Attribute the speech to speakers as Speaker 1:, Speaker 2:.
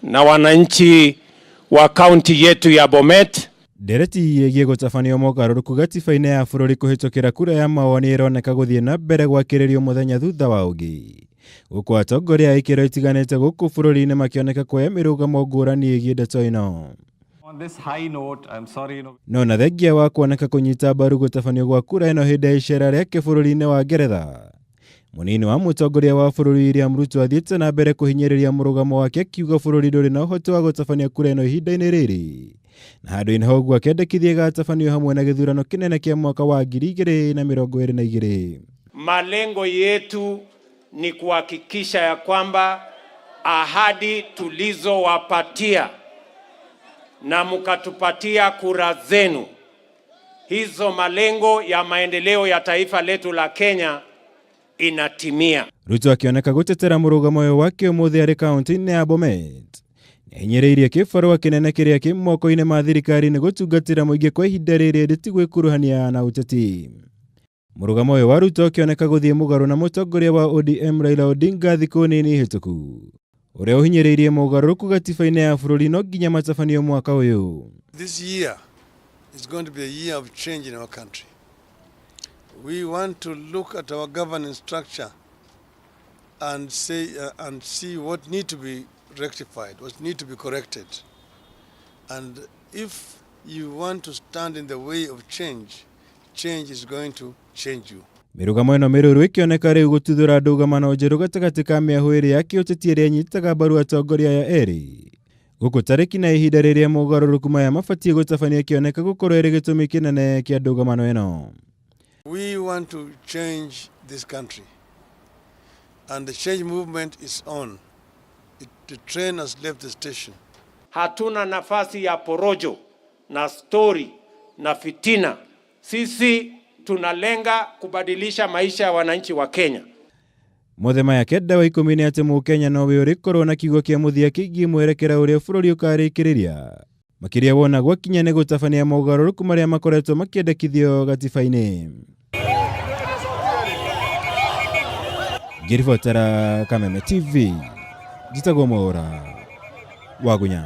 Speaker 1: Na wananchi wa kaunti yetu ya Bomet.
Speaker 2: Ndereti ĩgiĩ gũtabanio mogarũrũku gatiba-inĩ ya bũrũri kũhĩtũkĩra kura ya mawoni ĩroneka gũthiĩ na mbere gwakĩrĩrio mũthenya thutha wa ũngĩ, gũkũ atongoria a ikĩro itiganĩte gũkũ bũrũri-inĩ makĩoneka kuoya mĩrũgamo ngũrani ĩgiĩ ndeto ĩno.
Speaker 3: On this high note, I'm sorry,
Speaker 2: No na thengia wa kuoneka kũnyita mbaru gũtabanio gwa kura ĩno hĩndĩ ya icera rĩake bũrũri-inĩ wa Ngeretha, mũnini wa mũtongoria wa bũrũri William Ruto athiĩte na mbere kũhinyĩrĩria mũrũgamo wake akiuga bũrũri ndũrĩ na ũhoti wa gũtabania kura ĩno ihinda-inĩ rĩrĩ, na handũ-inĩ ha ũguo akĩendekithia ĩgatabanio hamwe na gĩthurano kĩnene kĩa mwaka wa 2022.
Speaker 1: Malengo yetu ni kuhakikisha ya kwamba ahadi tulizowapatia na mkatupatia kura zenu, hizo malengo ya maendeleo ya taifa letu la Kenya inatimia.
Speaker 2: Ruto akĩoneka gũtetera mũrũgamo ũyũ wake ũmũthĩ arĩ kaunti-inĩ ya Bomet. Nĩahinyĩrĩirie kĩbarũa kĩnene kĩrĩa kĩ moko-inĩ ma thirikari nĩ gũtungatĩra mũingĩ kwa ihinda rĩrĩ ĩndĩ ti gwĩkuruhania na ũteti. Mũrũgamo ũyũ wa Ruto ũkĩoneka gũthiĩ mũgarũ na mũtongoria wa ODM Raila Odinga thikũ nini hĩtũku, ũrĩa ũhinyĩrĩirie mogarũrũku gatiba-inĩ ya bũrũri no nginya matabanio mwaka ũyũ.
Speaker 4: This year is going to be a year of change in our country. We want to look at our governance structure and say and see what need to be rectified, what need to be corrected. And if you want to stand in the way of change, change is going to change you.
Speaker 2: Mĩrũgamo ĩno mĩrũrũ ĩkĩoneka rĩu gũtuthũra ndũgamano njerũ gatagatĩ ka mĩahũ ĩrĩ ya kĩũteti ĩrĩa ĩnyitaga mbaru atongoria aya erĩ, gũkũ tarĩki na ihinda rĩrĩa mogarũrũku maya mabatiĩ gũtabania ĩkĩoneka gũkorwo ĩrĩ gĩtũmi kĩnene kĩa ndũgamano ĩno.
Speaker 4: We want to change this country. And the change movement is on. The train has left the station.
Speaker 1: Hatuna nafasi ya porojo na stori na fitina. Sisi tunalenga kubadilisha maisha ya wananchi wa Kenya.
Speaker 2: Mothe maya kenda wa ikũmi nĩ atĩ mũkenya nowe ũrĩkorwo na kiugo kĩa mũthia kĩgiĩ mwerekera ũrĩa bũrũri ũkarĩkĩrĩria, makĩria wona gwakinya nĩ gũtabania mogarũrũku marĩa makoretwo makĩendekithio gatiba-inĩ. Ngĩribotera Kameme TV, njĩtagwo Mwaũra Wagunya.